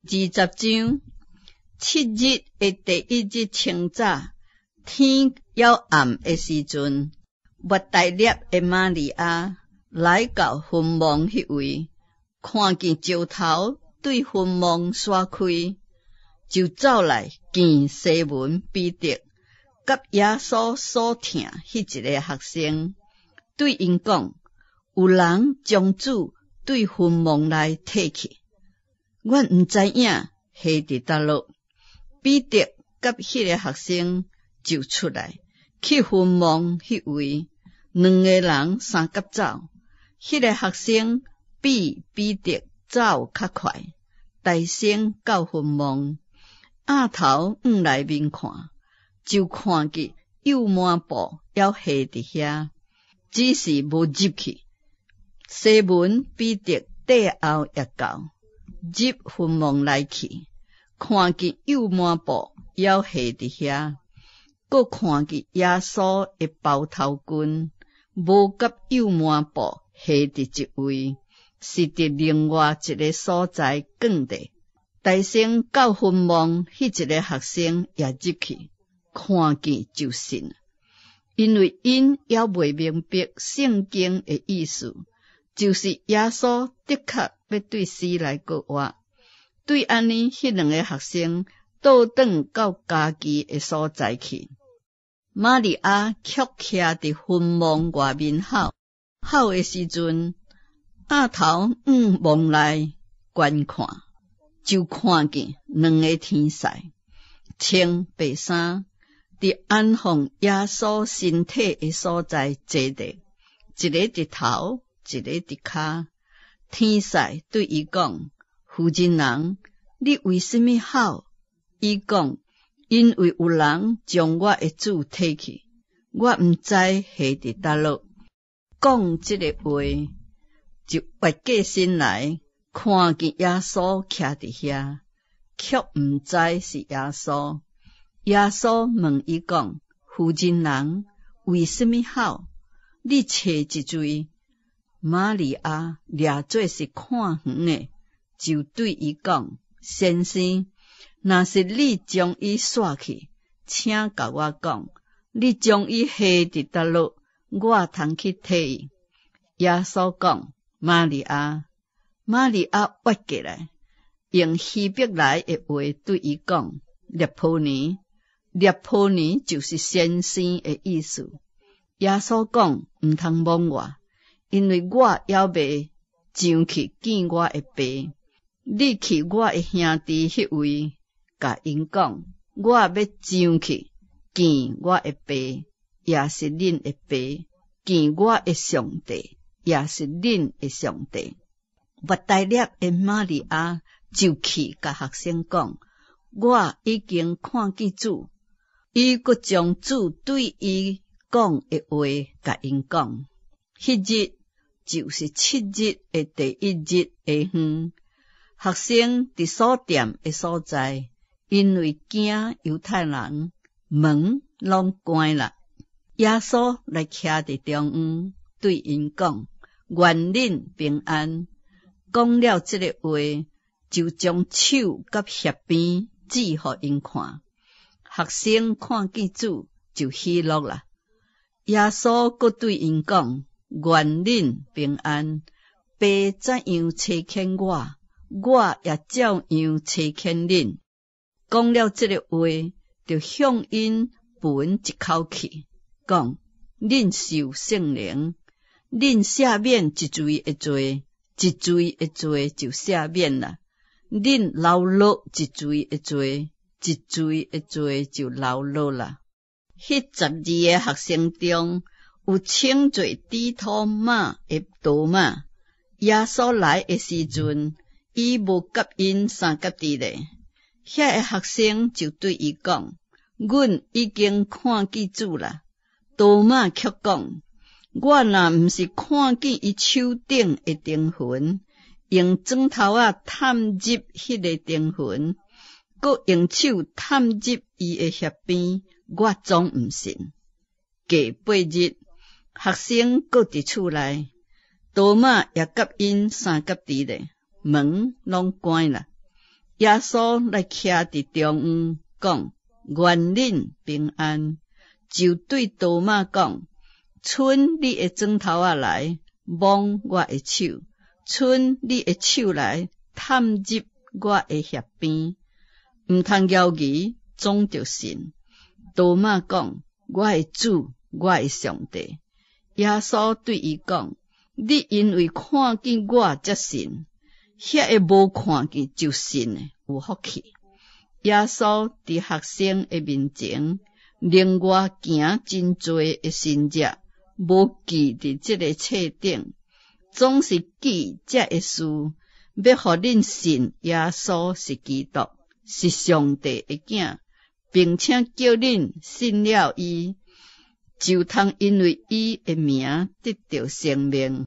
20章，七日的第一日清早，天猶暗的時陣，抹大拉的瑪利亞來到墳墓彼位，看見石頭對墳墓徙開，就走來見西門彼得，佮耶穌所疼彼一个學生，對𪜶講：有人將主對墳墓內提去，阮毋知影下佇佗落。彼得佮彼个學生就出來去墳墓彼位，兩个人相佮走。彼个學生比彼得走較快，代先到墳墓，仰頭向內面看，就看見油麻布猶下佇遐，只是無入去。西門彼得綴後也到，入墳墓內去，看見油麻布猶下佇遐，閣看見耶穌的包頭巾，無佮油麻布下佇一位，是佇另外一个所在囥著。代先到墳墓彼一个學生也入去，看見就信，因為𪜶猶未明白聖經的意思，就是耶穌的確欲對死來復活。對按呢，彼兩个學生倒轉到家己的所在去。瑪利亞卻徛佇墳墓外面哭，哭的時陣，仰頭向墓內觀看，就看見兩个天使穿白衫，佇安放耶穌身體的所在坐著，一个佇頭，一个佇跤。天使對伊講：婦人人，你為啥物哭？伊講：因為有人將我的主提去，我毋知下佇佗落。講這个話，就越過身來，看見耶穌徛佇遐，卻毋知是耶穌。耶穌問伊講：婦人人，為啥物哭？你揣一水？瑪利亞掠做是看遠的，就對伊講：先生，若是你將伊徙去，請共我講，你將伊下佇佗落，我通去提伊。耶穌講：瑪利亞。瑪利亞越過來，用希伯來的話對伊講：辣波尼，辣波尼就是先生的意思。耶穌講：毋通摸我，因為我猶未上去見我的爸。你去我的兄弟彼位，共𪜶講，我欲上去見我的爸，也是恁的爸；見我的上帝，也是恁的上帝。抹大拉的瑪利亞就去共學生講：我已經看見主。伊閣將主對伊講的話共𪜶講。彼日就是七日的第一日下昏，學生佇數點的所在，因為驚猶太人，門攏關啦。耶穌來徛佇中央，對𪜶講：願恁平安。講了這个話，就將手佮脅邊指予𪜶看。學生看見主就喜樂啦。耶穌閣對𪜶講：願恁平安。爸怎樣差遣我，我也照樣差遣恁。講了這个話，就向𪜶歕一口氣，講：恁受聖靈，恁赦免一罪的罪，一罪的罪就赦免啦；恁留落一罪的罪，一罪的罪就留落啦。彼12个學生中，有稱做低土馬的多馬。耶穌來的時陣，伊無佮𪜶相佮佇咧。遐个學生就對伊講：阮已經看見主啦。多馬卻講：我若毋是看見伊手頂的釘痕，用指頭仔探入彼个釘痕，閣用手探入伊的脅邊，我總毋信。過8日，學生閣佇厝內，多馬也佮𪜶相佮佇咧，門攏關啦。耶穌來徛佇中央，講：願恁平安。就對多馬講：伸你的指頭仔來，摸我的手；伸你的手來，探入我的脅邊。毋通猶疑，總著信。多馬講：我的主，我的上帝。耶穌對伊講：你因為看見我才信，遐个無看見就信的有福氣。耶穌佇學生的面前，另外行真濟的神跡，無記佇這个冊頂，總是記這个事，欲予恁信耶穌是基督，是上帝的囝，並且叫恁信了伊，就通因為伊的名得著生命。